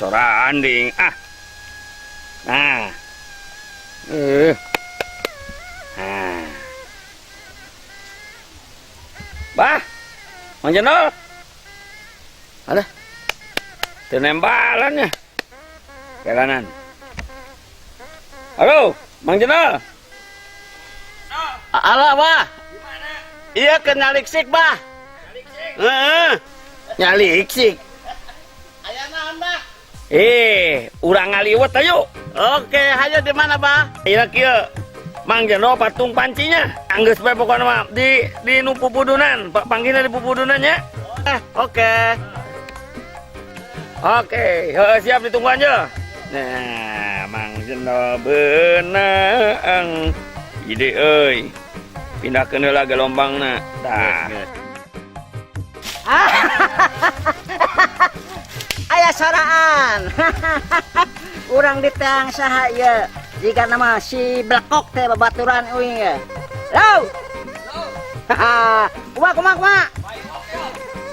Soraan ding. Ah. Nah. Nah. Bah. Mang Jendol. Alah. Teu nembalan nya. Jalanan. Halo, Mang Jendol. Halo, Bah. Iya, ke nyaliksik, Bah. Heeh. Nyaliksik. Aya naon, Bah? Eh, urang ngaliwet ayo. Oke, hayo di mana, Bah? Iya kieu. Mang Jendol patung pancinya. Anggeus bae pokona mah di nu pupudunan, Pak panggilna di pupudunan nya. Oke. Oke, heuh, siap ditunggu aja. Nah, Mang Jendol beunang. Ide euy. Pindahkeun heula gelombangna. Tah. Aya soraan. Urang diteang saha ieu? Jika nama si Blekok teh babaturan uing ye. Halo. Kumaha kumaha kumaha?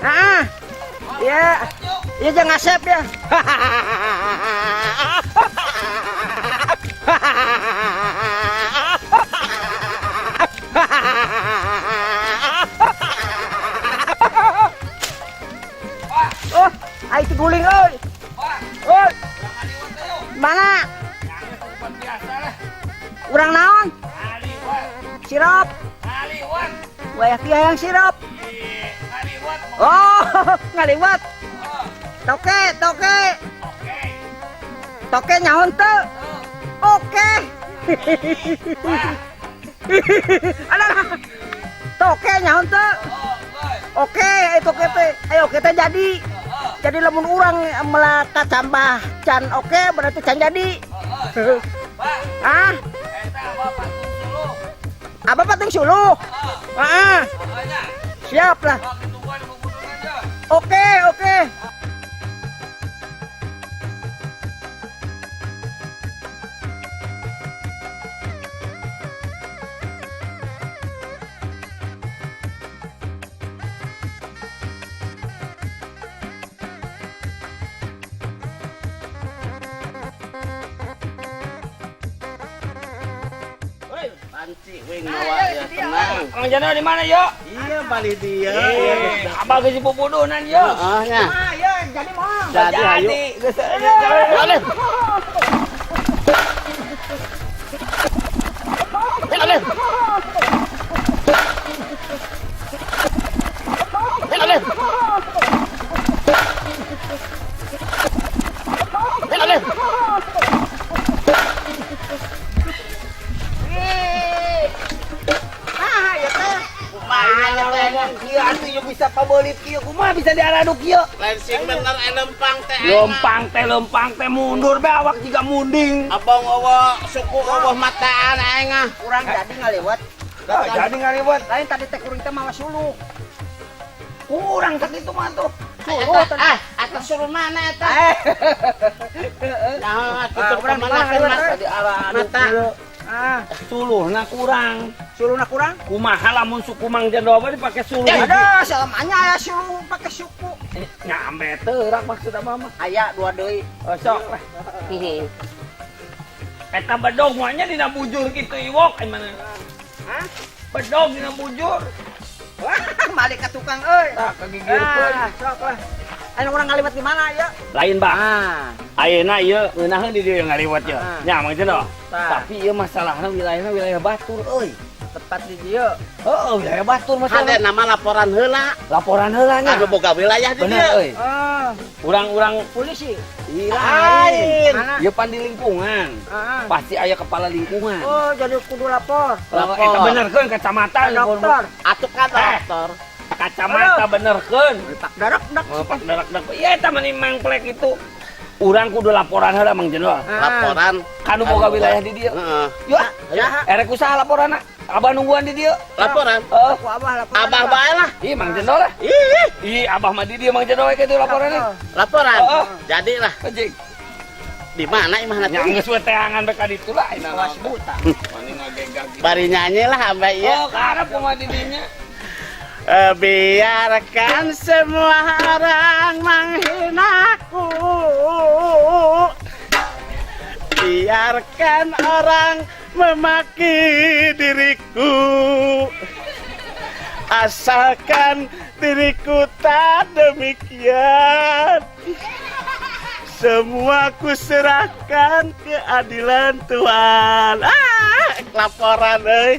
Heeh. Iya. Iya jeung Asep ya. Oh, ai guling euy. Oh. Mana? Urang naon? Sirup. Wayah kieu yang sirup. Oh, ngaliwat. Toke, toke. Toke nyaon teu? Oke. Alah. Toke nyaon teu? Oke, toke teh. Ayo kita jadi. Jadi lamun urang melak kacambah can oke berarti can jadi. Ah? Apa patung suluh? Ah. Siap lah. Oke, oke. Panci wing mawa ya tenang. Mang Jendol di mana yo? Iya, bali dia. Eh, abah geus pupudunan yo. Heeh nya. Ah, iya, jadi moal. Jadi hayu. Geus. Boleh. Boleh. Boleh. Boleh. Ah, ya teh. Kieu atuh ieu bisa pabeulit kieu kumaha bisa diaraduk kieu? Lain sing bener lempang teh. Lempang teh mundur be awak jiga munding. Abang eueuh suku eueuh mataan aing ah. Urang jadi ngaliwat. Ah, jadi ngaliwat. Lain tadi teh kuring teh mawa suluh. Kurang sakitu mah tuh. Suluh tadi. Ah, atas suruh mana eta? Eh. Nah, Ah, tutup urang kemana di mana kan ngaliwat, Mas? eh? Tadi araduk Mata. kieu. Ah, Suluhna kurang. suluhna kurang? Kumaha lamun suku Mang Jendol mah dipake suluh hiji. Aduh, selamanya aya suluh pake suku. Nyampe teurak maksud abah mah. Aya dua deui. Oh, sok lah. Eta bedog mah nya dina bujur kitu iwok ai mana. Hah? Bedog dina bujur. Wah, balik ke tukang euy. Tah kagigirkeun. Ah, sok lah. Anu urang ngaliwat di mana ya? Lain, Bah. Ah, Ayeuna ieu ngeunaheun di dieu ngaliwat ieu. Ah. Nya Mang Jendol. Tah. Tapi ieu masalahna wilayahna wilayah batur euy. Tepat di dieu. Heeh, wilayah batur masalah. Hade nama laporan heula. Laporan heula nya. Anu boga wilayah di Bener dieu. euy. Ah, Urang-urang polisi. Ih, Lain. Mana? Ieu pan di lingkungan. Ah. Pasti aya kepala lingkungan. Oh, jadi kudu lapor. Lapor. Eta benerkeun kacamata Dokter. Atuh ka Eh. dokter. Kacamata benerkeun. Pak darak dak. Oh, Pak darak dak. Iya eta mah mangplek itu. Urang kudu laporan heula Mang Jendol. Ah. Laporan Kanu boga wilayah di dieu. Heeh. Yuk, Ayo. erek usaha laporanna. Abah nungguan di dieu. Laporan. Heeh. Ku abah laporan. Abah bae lah. Ih, Mang Jendol lah. Ih, Ih, abah mah di dieu Mang Jendol kitu laporanna. laporan. Heeh. Jadilah. Anjing. Di mana imahna Nya teh? geus we teangan bae ka ditu lah ayeuna. Awas buta. Mani ngagegag. Bari nyanyi lah sampai ieu. Oh, karep kumaha di dinya. Biarkan semua orang menghina. Aku. Biarkan orang memaki diriku, asalkan diriku tak demikian. Semua ku serahkan keadilan Tuhan. Ah, laporan euy.